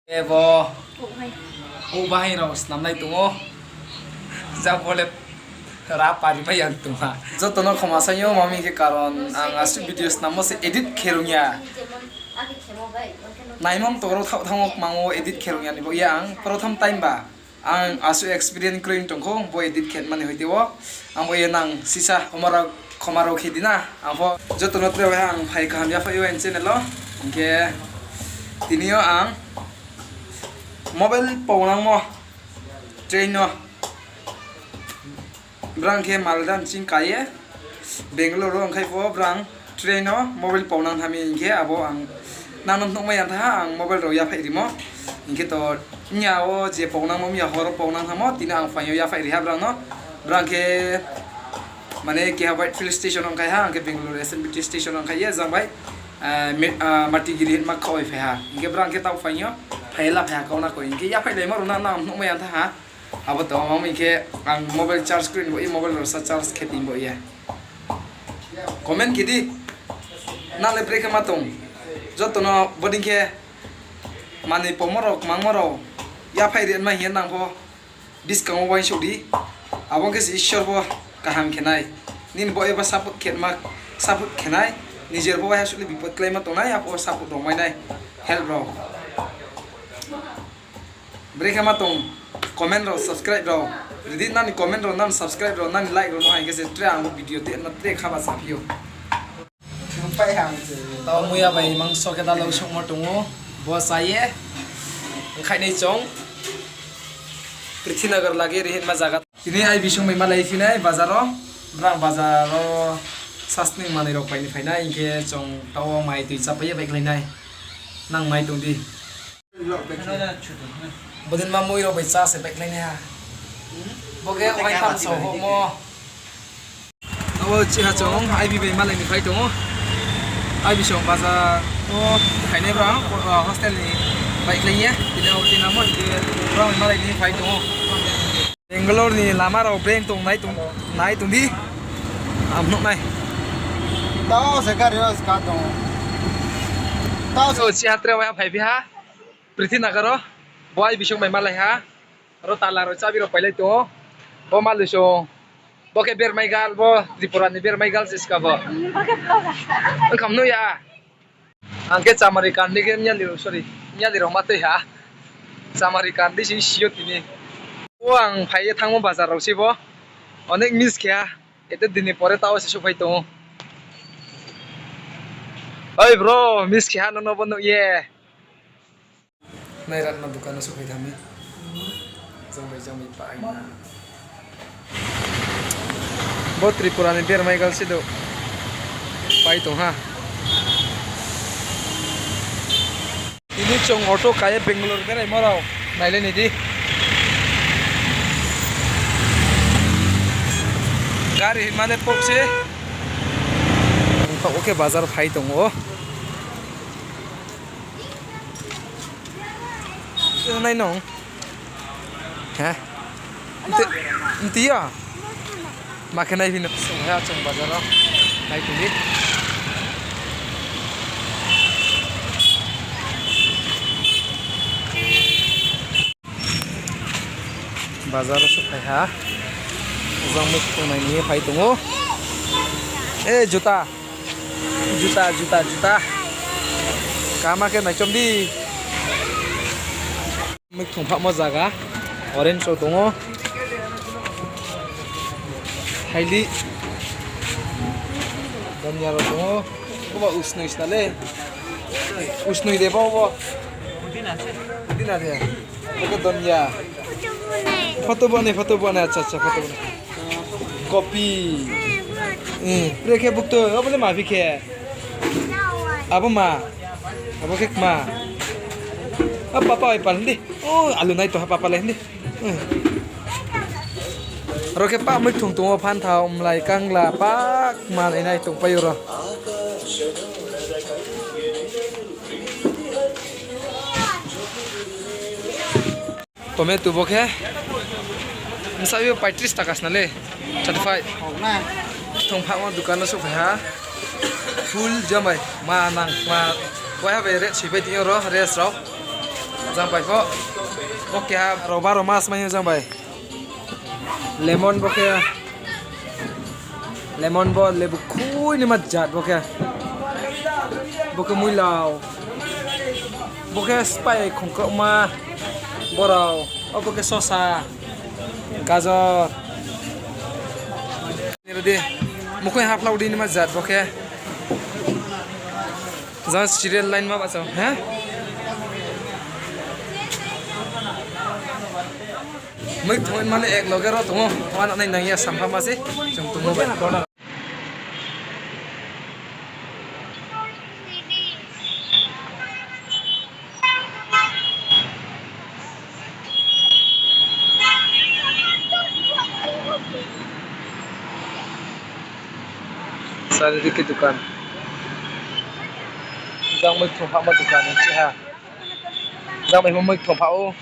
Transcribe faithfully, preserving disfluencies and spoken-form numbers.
Ebo, o bahai rao snamnai tong ou. Jabo le ra pari mai yang tong ha. Joto no khoma saing yo, mami khe karon ang asuh video snammo se edit khe rung ya. Naimang toro thaoh thanng ou, mang wo edit khe rung ya ni bo ya ang prothom time ba. Ang asuh experience kroi tong kho, bo edit khe mani hoite wo. Ang bo ye nang sisa khoma rao khe di na. Ang pho joto no tre bai ang phai kaham yaphaih yo aini channel wo. Hing khe tini yo ang mobile paunangmo train no. Brang khe Malda ni ching ka ye, Bangalore wo ongkhai pho brang train no mobile paunang tha mi hing khe abo ang nang no nuhmai ya tha ha, ang mobile rao yaphaih rimo. Hing khe to mya wo je paunangmo, mya hor wo paunang thamo, tini ang phaing yo yaphaih ri ha brang no. Brang khe mane keha Whitefield station ongkhai ha, ang khe Bangalore S M T T station ongkhai ye jang bai Matigiri hima khaoh phai ha. Hing khe brang khe taoh phaing yo, phai la phai ha kau na koi. Hing khe yaphaih laimo rao no nang nuhmai ya tha ha. Abo tong, abo hing khe ang mobile charge kroi ni bo ye, mobile rao sa charge khe tin bo ye. Comment khe di, nang le brekhe ma tong. Joto no bodei khe manoi pomo rao, kmangmo rao yaphaih ri ma hing ye nang pho buskang wo uaingsouh di. Abo khe se Isor pho kaham khe nai. Nini bo ye bo support khe ma, support khe nai. Nijer pho waiha suh le bipot kláima tongnai, abo support rao mai nai. Help rao. Brekhe ma tong, comment rao, subscribe rao. Ridi nani comment rao, nani subscribe rao, nani like rao no hai khe se tre ang bo video te no tre khaba saphi ou. Tao muiya bai mangso khe dalao souhmo tong ou, bo cha ye. Ongkhainai chung Prithinagar lage ri hima zaga. Tini ai bising bai malai phinai bazar wo, brang bazar wo sasning manoi rao pai ni phainai, hing khe chung tao mai tui chapai ye baihkhlai nai. Nang nai tong di. Bodei ma mui rao bai chá se baihkhlai nai ha. Bo khe uaing tham so homo. Abo chiha chung I B bai malai ni phai tong ou. I B song bazar wo phainai brang, hostel ni baihkhlai ye. Tini abo tini amo hing khe brang bai malai ni phai tong ou. Bangalore ni lama rao breng tong nai tong, nai tong di. Ang nuh nai. Tao se gari rao ska tong. Tao se chiha tre waiha phaiphi ha. Prithinagar wo, bo I B song bai malai ha. Aro tala rao chabi rao pailai tong ou. Bo malai song. Bo khe bermai gal, bo Tripura ni bermai gal se ska bo. Ongkham nuh ya. Ang khe chamari kandi khe miyali rao, sorry, miyali rao ma tui ha. Chamari kandi se si yo tini. O ang phai ye thanngmo bazar rao se bo. Onek miss khe ha. Eto din ni pore tao se souhphai tong ou. Oi bro, miss khe ha nono bo nuh ye. Nairatma dukan no souhphai tha mi. Jang bai jang bai pai na. Bo Tripura ni bermai gal se do. Pai tong ha. Tini chung auto ka ye Bangalore beraimo rao nailai ni di. Gari mane pok se. Tao khe bazar phai tong ou. Nai nung. He? Mti ya? Ma khe nai phino. Song ha chung bazar wo. Nai tong di. Bazar wo souhphai ha. Jang mui thung nai ni phai tong ou. E, juta. Juta, juta, juta. Kaham khe naichom di. Mui thung phahmo zaga. Orange rao tong ou. Thaili. Donya rao tong ou. Koba usnoi sna le. Usnoi de bo bo. Dina de. Bo khe donya. Photo bo nai, photo bo nai, acha, acha, photo bo nai. Kopi. Eh, brekhe bukto, abo le ma phi khe. Abo ma. Abo khe kma. A papa bai pal hindi. O, alu nai to ha papa le hindi. Aro khe pah mui thung tong ou, phanthao, mlai, kangla, pah kma nai nai tongpai ou ro. Tomato bo khe bsa yo paitris taka sna le, thirty five. Thung phahmo dukan no souhphai ha. Full jam bai ma nang ma. Waiha bai rate soipai tong ou ro, rest rao. Jang bai pho. Bo keha rao baro mas mai o jang bai. Lemon bo khe. Lemon bo lebu khui ni ma jat bo khe. Bo khe muilao. Bo khe spai khongkrokma. Borao. O bo khe sosa. Gajor. Ni rodi. Mukhoi haphlao di ni ma jat bo khe. Jang serial line ma bahcha, ha? Moi thong mane ek loge ro tong o, uanao nai nang ya sampha ma se, chung tongmo bai. Sari dike dukan. Jang moi thong phahma dukan ni se ha. Jang bai pho moi thong phah o.